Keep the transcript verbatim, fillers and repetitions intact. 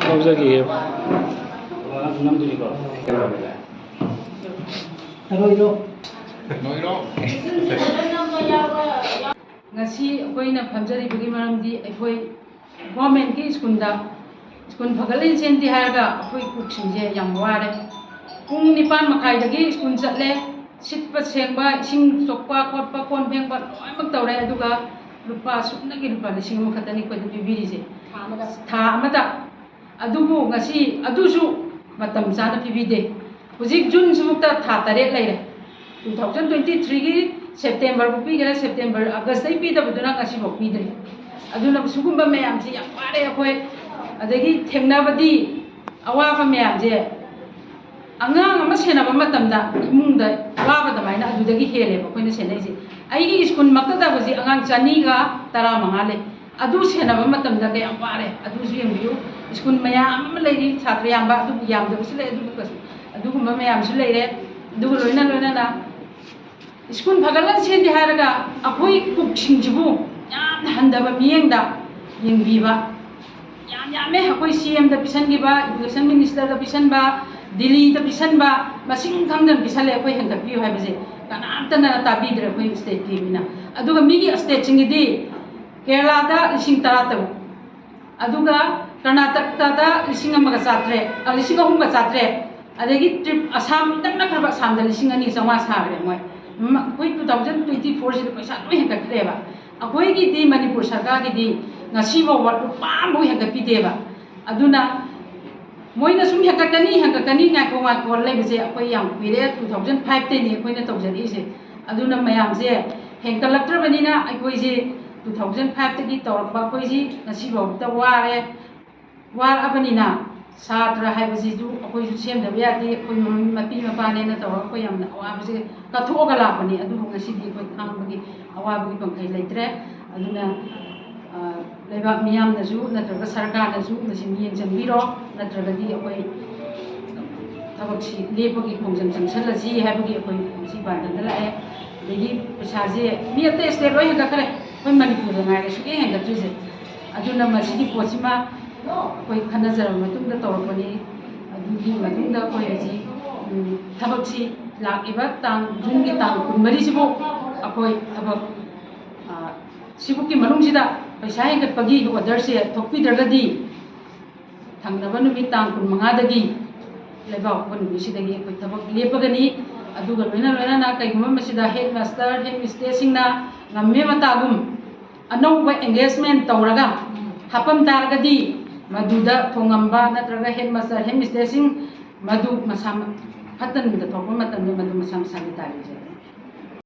ꯂꯧꯖꯈꯤꯒꯦ꯫ ꯉꯁꯤ ꯑꯩꯈꯣꯏꯅ ꯐꯝꯖꯔꯤꯕꯒꯤ ꯃꯔꯝꯗꯤ ꯑꯩꯈꯣꯏ ꯒꯣꯔꯃꯦꯟꯒꯤ ꯁ꯭ꯀꯨꯜꯗ ꯁ꯭ꯀꯨꯜ ꯐꯒꯠꯂꯦꯅ ꯆꯦꯟꯗꯦ ꯍꯥꯏꯔꯒ ꯑꯩꯈꯣꯏ ꯀꯨꯛꯁꯤꯡꯁꯦ ꯌꯥꯝ ꯋꯥꯔꯦ꯫ ꯄꯨꯡ ꯅꯤꯄꯥꯟ ꯃꯈꯥꯏꯗꯒꯤ ꯁ꯭ꯀꯨꯜ ꯆꯠꯂꯦ, ꯁꯤꯠꯄ ꯁꯦꯡꯕ, ꯏꯁꯤꯡ ꯆꯣꯛꯄ ꯈꯣꯠꯄ, ꯀꯣꯟ ꯐꯦꯡꯕ ꯂꯣꯏꯅꯃꯛ ꯇꯧꯔꯦ꯫ ꯑꯗꯨꯒ ꯂꯨꯄꯥ ꯁꯨꯞꯅꯒꯤ ꯂꯨꯄꯥ ꯂꯤꯁꯤꯡ ꯑꯃ ꯈꯛꯇꯅꯤ ꯑꯩꯈꯣꯏꯗ ꯄꯤꯕꯤꯔꯤꯁꯦ꯫ ꯊꯥ ꯑꯃꯗ꯫ ꯊꯥ ꯑꯃꯗ꯫ ꯑꯗꯨꯕꯨ ꯉꯁꯤ ꯑꯗꯨꯁꯨ ꯃꯇꯝ ꯆꯥꯅ ꯄꯤꯕꯤꯗꯦ꯫ ꯍꯧꯖꯤꯛ ꯖꯨꯟꯁꯤꯃꯨꯛꯇ ꯊꯥ ꯇꯔꯦꯠ ꯂꯩꯔꯦ꯫ Two thousand twenty threeꯒꯤ ꯁꯦꯞꯇꯦꯝꯕꯔꯕꯨ ꯄꯤꯒꯦꯔꯥ, ꯁꯦꯞꯇꯦꯝꯕꯔ, ꯑꯥꯒꯁꯇꯩ ꯄꯤꯗꯕꯗꯨꯅ ꯉꯁꯤꯐꯥꯎ ꯄꯤꯗ꯭ꯔꯤ꯫ ꯑꯗꯨꯅ ꯁꯤꯒꯨꯝꯕ ꯃꯌꯥꯝꯁꯤ ꯌꯥꯝ ꯋꯥꯔꯦ ꯑꯩꯈꯣꯏ꯫ ꯑꯗꯒꯤ ꯊꯦꯡꯅꯕꯗꯤ ꯑꯋꯥꯕ ꯃꯌꯥꯝꯁꯦ ꯑꯉꯥꯡ ꯑꯃ ꯁꯦꯟꯅꯕ ꯃꯇꯝꯗ ꯏꯃꯨꯡꯗ ꯋꯥꯕ ꯑꯗꯨꯃꯥꯏꯅ ꯑꯗꯨꯗꯒꯤ ꯍꯦꯜꯂꯦꯕ ꯑꯩꯈꯣꯏꯅ ꯁꯦꯟꯅꯩꯁꯦ꯫ ꯑꯩꯒꯤ ꯁ꯭ꯀꯨꯜꯃꯛꯇꯗ ꯍꯧꯖꯤꯛ ꯑꯉꯥꯡ ꯆꯅꯤꯒ ꯇꯔꯥꯃꯉꯥ ꯂꯩ꯫ ꯑꯗꯨ ꯁꯦꯟꯅꯕ ꯃꯇꯝꯗ ꯀꯌꯥꯝ ꯋꯥꯔꯦ ꯑꯗꯨꯁꯨ ꯌꯦꯡꯕꯤꯌꯨ꯫ ꯁ꯭ꯀꯨꯜ ꯃꯌꯥꯝ ꯑꯃ ꯂꯩꯔꯤ, ꯁꯥꯇ꯭ꯔ ꯌꯥꯝꯕ, ꯑꯗꯨꯕꯨ ꯌꯥꯝꯗꯕꯁꯨ ꯂꯩ, ꯑꯗꯨꯕꯨ ꯀꯩꯁꯨ ꯑꯗꯨꯒꯨꯝꯕ ꯃꯌꯥꯝꯁꯨ ꯂꯩꯔꯦ꯫ ꯑꯗꯨꯒ ꯂꯣꯏꯅ ꯂꯣꯏꯅꯅ ꯁ꯭ꯀꯨꯜ ꯐꯒꯠꯂꯟ ꯁꯦꯟꯗꯦ ꯍꯥꯏꯔꯒ ꯑꯩꯈꯣꯏ ꯀꯨꯛꯁꯤꯡꯁꯤꯕꯨ ꯌꯥꯝꯅ ꯍꯟꯊꯕ ꯃꯤꯠꯌꯦꯡꯗ ꯌꯦꯡꯕꯤꯕ ꯌꯥꯝ ꯌꯥꯝꯃꯦ꯫ ꯑꯩꯈꯣꯏ ꯁꯤ ꯑꯦꯝꯗ ꯄꯤꯁꯟꯈꯤꯕ, ꯏꯗꯨꯀꯦꯁꯟ ꯃꯤꯅꯤꯁꯇꯔꯗ ꯄꯤꯁꯟꯕ, ꯗꯤꯜꯂꯤꯗ ꯄꯤꯁꯟꯕ, ꯃꯁꯤꯡ ꯈꯪꯗꯅ ꯄꯤꯁꯜꯂꯦ꯫ ꯑꯩꯈꯣꯏ ꯍꯦꯟꯒꯠꯄꯤꯌꯨ ꯍꯥꯏꯕꯁꯦ ꯀꯅꯥꯝꯇꯅ ꯇꯥꯕꯤꯗ꯭ꯔꯦ ꯑꯩꯈꯣꯏ ꯁ꯭ꯇꯦꯠꯀꯤ ꯑꯣꯏꯅ꯫ ꯑꯗꯨꯒ ꯃꯤꯒꯤ ꯁ꯭ꯇꯦꯠꯁꯤꯡꯒꯤꯗꯤ ꯀꯦꯔꯂꯥꯗ ꯂꯤꯁꯤꯡ ꯇꯔꯥ ꯇꯔꯨꯛ, ꯑꯗꯨꯒ ꯀꯔꯅꯥꯇꯀꯥꯗ ꯂꯤꯁꯤꯡ ꯑꯃꯒ ꯆꯥꯇ꯭ꯔꯦꯠ, ꯑ, ꯂꯤꯁꯤꯡ ꯑꯍꯨꯝꯒ ꯆꯥꯇ꯭ꯔꯦꯠ, ꯑꯗꯒꯤ ꯇ꯭ꯔꯤꯞ-, ꯑꯁꯥꯝ ꯏꯅꯛ ꯅꯛꯈ꯭ꯔꯕ ꯑꯁꯥꯝꯗ ꯂꯤꯁꯤꯡ ꯑꯅꯤ ꯆꯥꯝꯃꯉꯥ ꯁꯥꯈ꯭ꯔꯦ ꯃꯣꯏ꯫ ꯃ-, ꯑꯩꯈꯣꯏ two thousand twenty fourꯁꯤꯗ ꯄꯩꯁꯥ ꯂꯣꯏ ꯍꯦꯟꯒꯠꯈ꯭ꯔꯦꯕ꯫ ꯑꯩꯈꯣꯏꯒꯤꯗꯤ ꯃꯅꯤꯄꯨꯔ ꯁꯔꯀꯥꯔꯒꯤꯗꯤ ꯉꯁꯤ ꯐꯥꯎꯕ ꯂꯨꯄꯥ ꯑꯃꯐꯥꯎ ꯍꯦꯟꯒꯠꯄꯤꯗꯦꯕ꯫ ꯑꯗꯨꯅ ꯃꯣꯏꯅ ꯁꯨꯝ ꯍꯦꯟꯒꯠꯀꯅꯤ, ꯍꯦꯟꯒꯠꯀꯅꯤ, ꯉꯥꯏꯈꯣ, ꯉꯥꯏꯈꯣ ꯂꯩꯕꯁꯦ ꯑꯩꯈꯣꯏ ꯌꯥꯝ ꯀꯨꯏꯔꯦ, two thousand fiveꯇꯩꯅꯤ ꯑꯩꯈꯣꯏꯅ ꯇꯧꯖꯔꯛꯏꯁꯦ꯫ ꯑꯗꯨꯅ ꯃꯌꯥꯝꯁꯦ ꯍꯦꯟꯒꯠꯂꯛꯇ꯭ꯔꯕꯅꯤꯅ ꯑꯩꯈꯣꯏꯁꯦ two thousand fiveꯇꯒꯤ ꯇꯧꯔꯛꯄ ꯑꯩꯈꯣꯏꯁꯤ ꯉꯁꯤꯐꯥꯎꯕꯗ ꯋꯥꯔꯦ꯫ ꯋꯥꯔꯛꯑꯕꯅꯤꯅ ꯁꯥꯇ꯭ꯔ ꯍꯥꯏꯕꯁꯤꯁꯨ ꯑꯩꯈꯣꯏꯁꯨ ꯁꯦꯝꯗꯕ ꯌꯥꯗꯦ꯫ ꯑꯩꯈꯣꯏ ꯃ-, ꯃꯄꯤ ꯃꯄꯥꯅꯦꯅ ꯇꯧꯔꯒ ꯑꯩꯈꯣꯏ ꯌꯥꯝꯅ ꯑꯋꯥꯕꯁꯦ ꯀꯠꯊꯣꯛꯑꯒ ꯂꯥꯛꯄꯅꯤ꯫ ꯑꯗꯨꯕꯨ ꯉꯁꯤꯗꯤ ꯑꯩꯈꯣꯏ ꯈꯥꯡꯕꯒꯤ ꯑꯋꯥꯕꯒꯤ ꯄꯟꯈꯩ ꯂꯩꯇ꯭ꯔꯦ꯫ ꯑꯗꯨꯅ, ꯑ, ꯂꯩꯕꯥꯛ ꯃꯤꯌꯥꯝꯅꯁꯨ ꯅꯠꯇ꯭ꯔꯒ ꯁꯔꯀꯥꯔꯅꯁꯨ ꯃꯁꯤ ꯃꯤꯠꯌꯦꯡ ꯆꯪꯕꯤꯔꯣ, ꯅꯠꯇ꯭ꯔꯒꯗꯤ ꯑꯩꯈꯣꯏ ꯊꯕꯛꯁꯤ ꯂꯦꯞꯄꯒꯤ ꯈꯣꯡꯖꯪ ꯆꯪꯁꯜꯂꯁꯤ ꯍꯥꯏꯕꯒꯤ ꯑꯩꯈꯣꯏ ꯉꯁꯤ ꯄꯥꯟꯗꯝꯗ ꯂꯥꯛꯑꯦ꯫ ꯑꯗꯒꯤ ꯄꯩꯁꯥꯁꯦ ꯃꯤ ꯑꯇꯩ ꯁ꯭ꯇꯦꯠ ꯂꯣꯏ ꯍꯦꯟꯒꯠꯈ꯭ꯔꯦ꯫ ꯑꯩꯈꯣꯏ ꯃꯅꯤꯄꯨꯔꯗ ꯉꯥꯏꯔꯦ ꯁꯨꯛꯍꯦꯟ ꯍꯦꯟꯒꯠꯇ꯭ꯔꯤꯁꯦ꯫ ꯑꯗꯨꯅ ꯃꯁꯤꯒꯤ ꯄꯣꯠꯁꯤꯃ ꯑꯩꯈꯣꯏ ꯈꯟꯅꯖꯔꯕ ꯃꯇꯨꯡꯗ ꯇꯧꯔꯛꯄꯅꯤ꯫ ꯑꯗꯨꯒꯤ ꯃꯇꯨꯡꯗ ꯑꯩꯈꯣꯏ ꯍꯧꯖꯤꯛ, ꯎꯝ, ꯊꯕꯛꯁꯤ ꯂꯥꯛꯂꯤꯕ ꯇꯥꯡ, ꯖꯨꯟꯒꯤ ꯇꯥꯡ ꯀꯨꯟꯃꯔꯤꯁꯤꯕꯨ ꯑꯩꯈꯣꯏ ꯊꯕꯛ, ꯑ, ꯁꯤꯕꯨꯛꯀꯤ ꯃꯅꯨꯡꯁꯤꯗ ꯄꯩꯁꯥ ꯍꯦꯟꯒꯠꯄꯒꯤ orderꯁꯦ ꯊꯣꯛꯄꯤꯗ꯭ꯔꯒꯗꯤ ꯊꯪꯅꯕ ꯅꯨꯃꯤꯠ ꯇꯥꯡ ꯀꯨꯟꯃꯉꯥꯗꯒꯤ, ꯂꯩꯕꯥꯛꯄꯣꯛꯄ ꯅꯨꯃꯤꯠꯁꯤꯗꯒꯤ ꯑꯩꯈꯣꯏ ꯊꯕꯛ ꯂꯦꯞꯄꯒꯅꯤ꯫ ꯑꯗꯨꯒ ꯂꯣꯏꯅ ꯂꯣꯏꯅꯅ ꯀꯩꯒꯨꯝꯕ ꯃꯁꯤꯗ headmaster, headmistressꯁꯤꯡꯅ ꯉꯝꯃꯦ ꯃꯇꯥꯒꯨꯝ ꯑꯅꯧꯕ engagement ꯇꯧꯔꯒ ꯍꯥꯞꯄꯝ ꯇꯥꯔꯒꯗꯤ, ꯃꯗꯨꯗ ꯊꯣꯡꯉꯝꯕ ꯅꯠꯇ꯭ꯔꯒ headmaster, headmistressꯁꯤꯡ ꯃꯗꯨ ꯃꯁꯥ ꯐꯠꯇꯅꯨꯡꯗ ꯊꯣꯛꯄ ꯃꯇꯝꯗ ꯃꯗꯨ ꯃꯁꯥ ꯃꯁꯥꯒꯤ ꯇꯥꯔꯤꯖꯒꯅꯤ꯫